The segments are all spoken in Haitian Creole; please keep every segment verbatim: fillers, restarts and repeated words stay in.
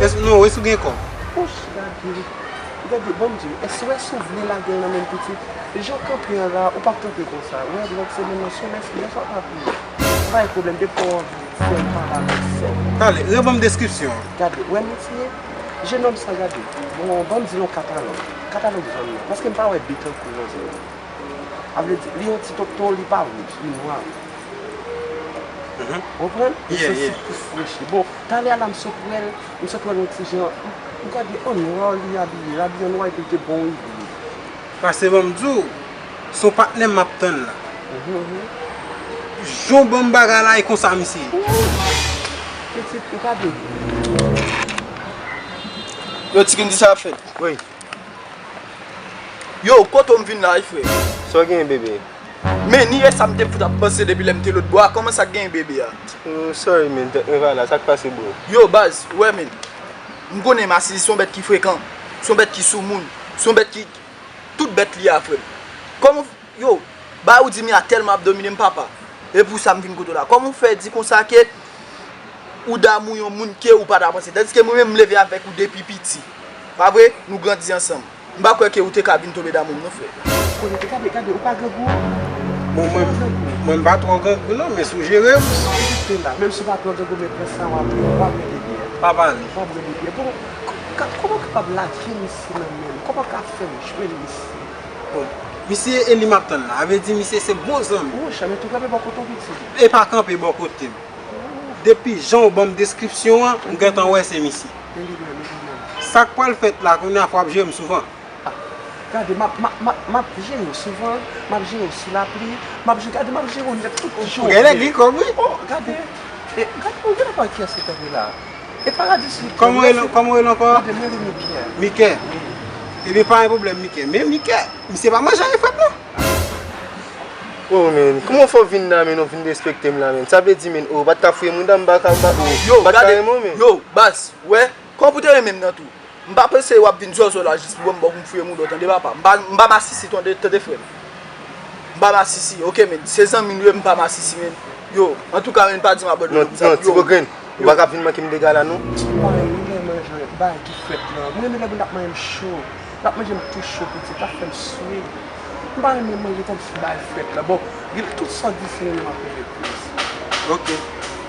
Èske, non, èske w gen kòb? Wouch, gade. Gade, ban m di w, èske w, èske w vle lage l nan men m pitit? Jan w kanpe an la, ou p ap kanpe konsa. Ou wè, lòt semèn nan, se yon mèskredi, sa w pa vle. Pa gen pwoblèm, depi w anvi fè m pale avèk sè w. Talè, reban m deskripsyon an. Gade, ou wè mesye, jenòm sa gade. Bon, ban m di l yon katalòg. Katalòg zòn nan. Paske m pa wè de tankou nan zòn nan. A vle di, li yon ti tonton, li pa wouj, li nwa. Mhm. Ou konprann? Li se ti tou frechi. Bon, talè a la, m sot wè l, m sot wè l yon ti jan, m gade an nwa li abiye, l abiye an nwa epi l te bon ide. Paske ban m di w, se yon patnè m ap tann la. Mhm, mhm. Jan w ban m bagay la, e konsa misye ye. Pitit, ou ka bebe. Yo, Tikin, di sa ap fèt. Wi. Yo, kote w m vin la, wi, frè? Sa w gen, bebe? Men, ni e sa m te fout ap panse depi lè m te lòt bò a, kòman sa k gen bebe a? Oh, sorry, man, tèt mwen pa la, sa k pase, bro? Yo, baz, wè, men, m konnen Masisi se yon bèt ki frekan, se yon bèt ki soumoun, se yon bèt ki, tout bèt li a, frè m. Kòman, yo, ba ou di mi a tèlman ap domine m, papa. E pou sa m vin kote w la. Kòman w fè di konsa ke ou damou yon moun ke ou pa ta panse? Tandiske mwen menm m leve avèk ou depi piti. Pa vre? Nou grandi ansanm. M pa kwè ke ou te ka vin tonbe damou m non, frè. Konnen, gade, gade, ou pa grangou? Bon, mwen, mwen m pa twò grangou non, men si w jere m. Menm si w pa twò grangou, men pran sa w ap, w ap rele byen. Pa pale. W ap rele byen. Bon, k-, k-, kòman w kapab lage misye nan men m? Kòman w ka fè m jwenn misye? Bon, misye e li m ap tann la. A vle di misye se bon zanmi. Monchè, men tou kanpe bò kote w pitit. E pa kanpe bò kote m. Depi jan w ban m deskripsyon an, m gentan wè se misye. E li menm, e li menm. Sa k pral fèt la, kounye a fò w ap jere m souvan. Ah, gade, m ap, m ap, m ap, m ap jere w souvan, m ap jere w sou lapli, m ap jere, gade, m ap jere w nèt tout jou. Ou gen nèg li kòb, wi. Oh, gade, e, gade, ou gen pa kiyès ki kanpe la. E paradi sou kòman w rele, kòman w rele ankò? Gade, m rele Mikè. Mikè? Wi. Ebyen, pa gen pwoblèm, Mikè. Men Mikè, misye pa manje anyen frèt non. Oh, men, kòman w fè w vin la, men, w vin respekte m la, men? Sa vle di, men, oh, w pa t ka fouye mouda m, m pa ka, m pa, oh, m pa t ka renmen w, men. Yo, baz, wè, kòman pou te renmen m nan tou? M pa panse w ap vin zòzò la jis pou ban m bò pou m fouye mouda w, tande papa. M pa, m pa masisi, tande, tande frè m. M pa masisi, oke, men. Se zanmi nou ye, m pa masisi, men. Yo, antouka, men, pa di m abandone m sa. Non, non, ti bogrenn. Ou pa ka vin manke m dega la, non. M pa renmen, m renmen jan bagay ki frèt lan. M renmen lè moun ap manje m cho. L ap manje m tou cho, pitit. L ap fè m swe. M pa renmen manje tankou bagay frèt lan. Bon, gen tout sa w di, se renmen m ap renmen plis. Oke.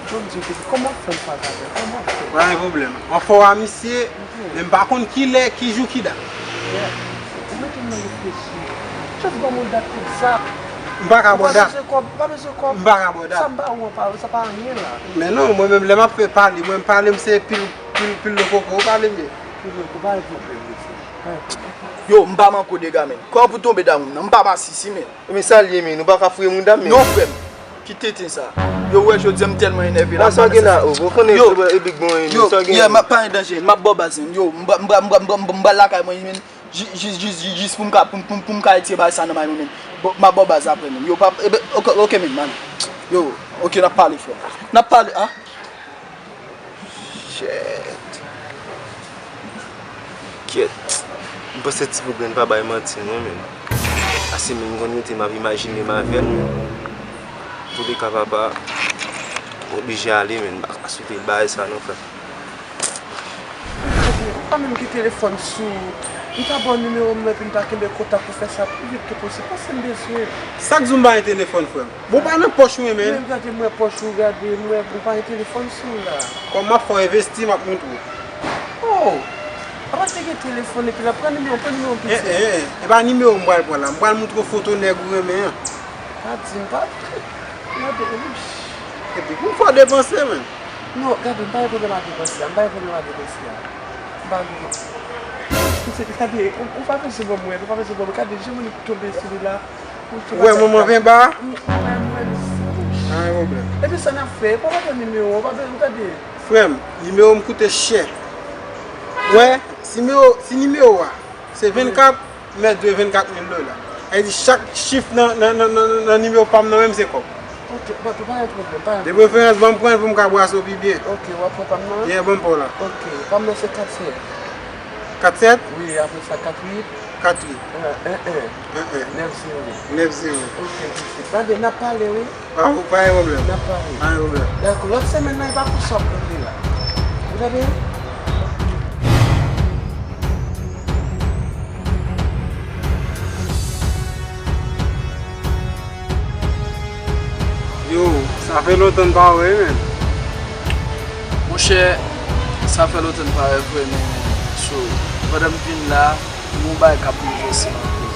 Ban m di w, pitit, kòman w fè m pale avè w? Kòman w fè? Pa gen pwoblèm. Anfò a misye, men m pa konn kilè, ki jou, ki dat. Yeah. Ou mete m nan reflechi. Just ban m yon dat egzak. M pa ka ba w dat. Ou pa bezwen kòb, ou pa bezwen kòb. M pa ka ba w dat. Sa m ba ou an pa, sa pa anyen la. Men non, mwen menm, lè m ap fè pale, mwen, pale m se pil, pil, pil lokoko, ou pale m ye. Pil lokoko, pa gen pwoblèm, mesye. Pa gen pwoblèm. Yo, m pa manke w dega, men. Kòman pou tonbe damou m nan? M pa masisi, men. Men sa l ye, men. Ou pa ka fouye mouda m, men. Non, frè m. Ki tenten sa? Yo, wè, jodi a m tèlman enève la. Sa w gen la, oh, ou konnen e big bon, men. Yo, yeah, m ap pa gen danje, m ap ba w baz, men. Yo, m ba, m ba, m ba, m ba, m ba, m ba lakay mwen, men. Jis, jis, jis, jis, jis pou m ka, pou m, pou m, pou m ka retire bagay sa nan may mwen, men. Bon, m ap ba w baz apre, men. Yo, pa, ebe, oke, oke, men, man. Yo, oke, n ap pale, frè. N ap pale, ah. Shit. Kyèt. M panse ti bogrenn pa bay manti, non, men. Ase, men, m konn rete, m ap imajine m avè l, men. Antouka, papa, m oblije ale, men. M pa ka swete bagay sa, non, frè. Ou pa menm gen telefòn sou ou. M ta ba w nimewo m nan epi m ta kenbe kontak ou fè sa pi vit ke posib. Paske m bezwen. Sa k di w m pa gen telefòn, frè m? Bon, pa nan pòch mwen, men. Men gade, m wè pòch ou, gade, m wè ou pa gen telefòn sou ou la. Kòm m ap fè w envesti, m ap montre w. Oh! Papa te gen telefòn epi l ap pran nimewo, pran nimewo piti. Eh, eh, eh, e pa nimewo m pral pran la. M pral montre w foto nèg ou renmen an. Pa di m, pa. Gade, epi. Epi pou m fè w depanse, men. Non, gade, m pa gen pwoblèm ak depanse a, m pa gen pwoblèm ak depanse a. M pa gen. Gade, ou, ou pa bezwen ban m wè, ou pa bezwen ban m, gade, jan moun tonbe sou li la, ou tonbe. Ou wè manman Venba? M, m wè, m wè li sou. Pa gen pwoblèm. Epi sa n ap fè, pa pran nimewo, pa bezwen gade. Frè m, nimewo m koute chè. Wè, si nimewo, si nimewo a se vennkat, m mèt dwe vennkat mil dola. Sa vle di chak chif nan, nan, nan, nan, nan nimewo pa m nan men m se kòb. Ok, but pa gen pwoblèm, pa gen pwoblèm. De preferans, ban m pran l pou m ka brase w pi byen. Ok, w ap pran pa m nan? Yeah, ban m pa w la. Ok, pa m nan se kat sèt. Kat sèt? Wi, apre sa kat uit. Kat uit. Ah, en, en. En, en. Nèf zewo. Nèf zewo. Ok, pitit. Tande, n ap pale, wi. Ah, pa gen pwoblèm. N ap pale. Pa gen pwoblèm. Dakò, lòt semèn nan, e pa konsa w ap rele la. Ou tande? Sa fè lontan n pa wè, menn. Monchè, sa fè lontan n pa wè vre, men so, pandan m vin la, m gen yon bagay k ap boulvèse m anpil.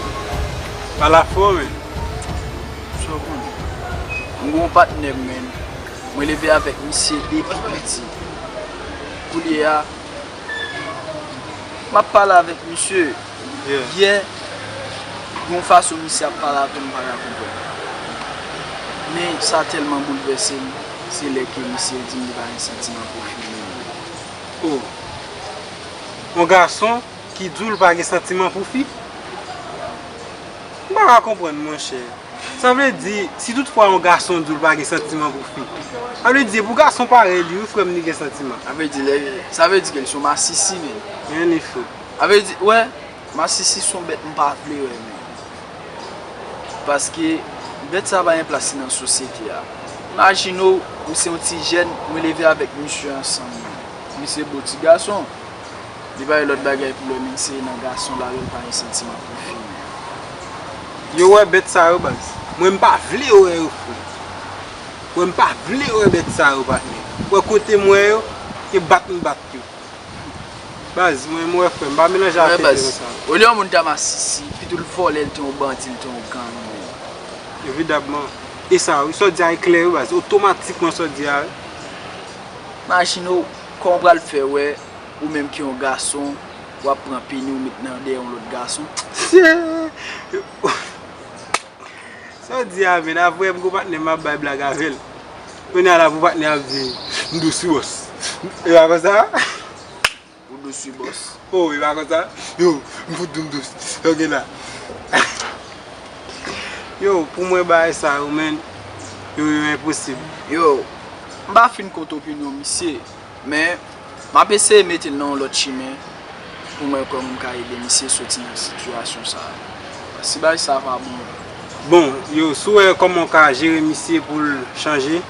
Pale avè m, menn. Sa w konnen? M gen yon patnè m, menn. Mwen leve avèk misye depi piti. Koulye a, m ap pale avèk misye. Yeah. Yè, yon fason misye ap pale avè m, m pa ka konprann. Men sa tèlman boulvèse m, se lè ke misye di m li pa gen santiman pou fi menm. Oh. Yon gason ki di w l pa gen santiman pou fi? M pa ka konprann, monchè. Sa vle di, si toutfwa yon gason di w l pa gen santiman pou fi, sa vle di, se pou gason parèy li, wi, frè m, li gen santiman. Sa vle di, lè, sa vle di ke l se yon masisi, menn. Ann efè. Sa vle di, wè, masisi se yon bèt m pa vle wè, menn. Paske bèt sa pa gen plas li nan sosyete a. Imajine w, ou se yon ti jèn, mwen leve avèk misye ansanm. Misye bo ti gason. Li pa gen lòt bagay pou l wè, menn, se nan gason la, l pa gen santiman pou fi, menn. Yo wè bèt sa yo, baz. Mwen, m pa vle wè yo, frè. Mwen, m pa vle wè bèt sa yo, patnè. Wè kote m wè yo, e bat m bat yo. Baz, mwen, m wè, frè, m pa melanje ak tenten konsa. Olye yon moun ta masisi, pito l vòlè, l te yon bandi, l te yon gang, menn. Evidamman. E sa, wi, sa w di a e klè, wi, baz. Otomatikman, sa w di a, wi. Imajine w, kòman w pral fè wè, ou menm ki yon gason, w ap pran peni w met nan dèyè yon lòt gason. Sa w di a, menn, apre m gon patnè m ap bay blag avè l. Kounye a la pou patnè ap di, m dous wi bòs. E pa konsa? Ou dous wi bòs. Oh, e pa konsa? Yo, m fout dou m dous. Ok la. Yo, pou mwen bagay sa yo, menn, yo, yo enposib. Yo, m pa fin kont opinyon misye, men m ap eseye mete l nan yon lòt chimen pou m wè kòman m ka ede misye soti nan sitiyasyon sa a. Paske bagay sa a pa bon. Bon, yo, si w wè kòman w ka jere misye pou l chanje,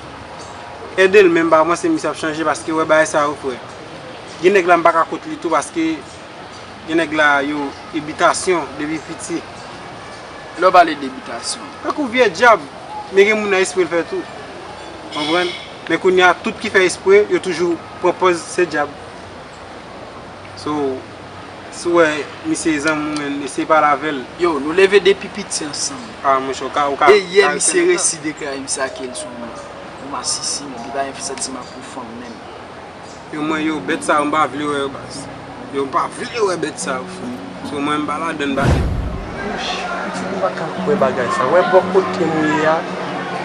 ede l, men m pa panse misye ap chanje paske wè bagay sa yo, frè. Gen nèg la m pa ka kont li tou paske gen nèg la yo ebitasyon depi piti. Lè w pale de ebitasyon. Tankou vye djab, men gen moun nan espre l fè tou. Konprann? Men kounye a, tout ki fè espre, yo toujou pran pòz se djab. So, si w wè misye zanmi w, menn, eseye pale avè l. Yo, nou leve depi piti ansanm. Ah, monchè, ou ka, ou ka, e yè, misye resi deklare misye a ke l se yon, yon masisi, menn, li pa gen santiman pou fanm, menn. Yo, mwen, yo, bèt sa yo, m pa vle wè yo, baz. Yo, m pa vle wè bèt sa yo, frè. So, mwen, m pa ladann, baz. Wouch, pitit, m pa ka kwè bagay sa. Wè bò kote m ye a,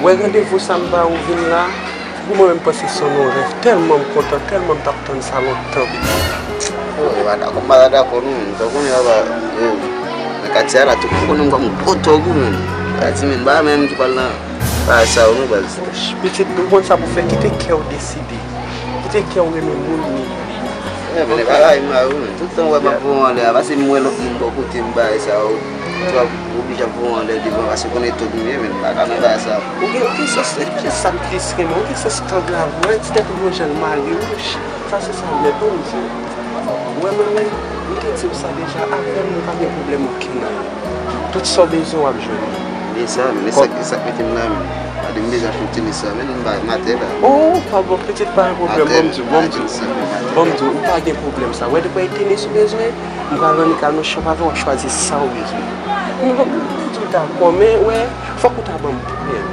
wè randevou sa m ba ou vin la, pou mwen menm panse se yon rèv. Tèlman m kontan, tèlman m t ap tann sa lontan, pitit. Yo, yo pa dakò, m pa ta dakò non, menn. Ou konnen papa, yo, nan katye a la, tout moun konnen m kòm gwo tòg wi, menn. Sa di, menn, pa menm ki pral nan bagay sa yo non, baz. Wouch, pitit, ou konn sa pou fè, kite kè w deside. Kite kè w renmen moun li. Yeah, men e pa rayi m la wi, men tout tan w wè m ap voye w anlè a, pase m wè lòt moun bò kote m bagay sa yo, m ap oblije ap voye w anlè devan, pase w konnen tòg m ye, men m pa ka nan bagay sa. Ou gen, ou gen sans, se sa m plis renmen, ou gen sans tòg la vre, ti tèt ou gon jan l male, wi. Sa se sa m mèt, ban m di w. Ou wè mwen menm, m te di w sa deja, avè m nou pa gen pwoblèm okenn. Tout sa w bezwen w ap jwenn li. Men sa, men e sa, e sa k mete m la menm. Gade m bezwen achte yon ti lis la, men m pa matè la. Oh, pa bon, pitit, pa gen pwoblèm, ban m di w, ban m di w. Ban m di w, ou pa gen pwoblèm sa. Wè, depi e tenis ou bezwen, m pral annik al nan shop avè w, w ap chwazi sa w bezwen. M ban m di w dakò, men wè, fòk ou ta ban m prèv.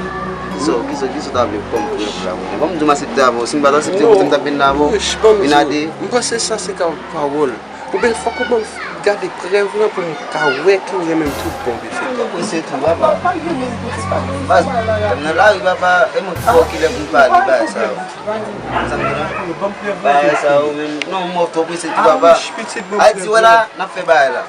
Kisa, kisa, kisa w ta vle kòm prèv la? Ban m di w m aksepte avè w. Si m pa t aksepte, kote m t ap vin la avè w? Vin a de. M panse sa se ka pawòl. Oubyen fòk ou ban m gade prèv lan pou m ka wè ke w renmen m tout bon, mesye. Ou prese tou, papa. Baz, m nan lari, papa, e mwen ki ba w kilè pou m pale bagay sa yo. Sa m di non? Bagay sa yo menm. Non, mwen twò prese tou, papa. A di, wè la, n ap fè bagay la.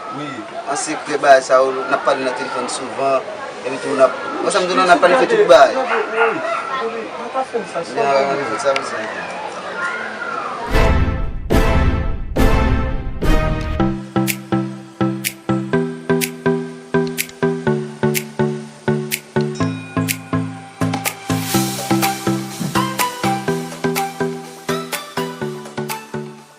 An sekrè, bagay sa yo, n ap pale nan telefòn souvan. Epi tou, n ap, wè sa m di non, n ap planifye tout bagay. Papa, fè m sa, sa. N ap planifye sa konsa.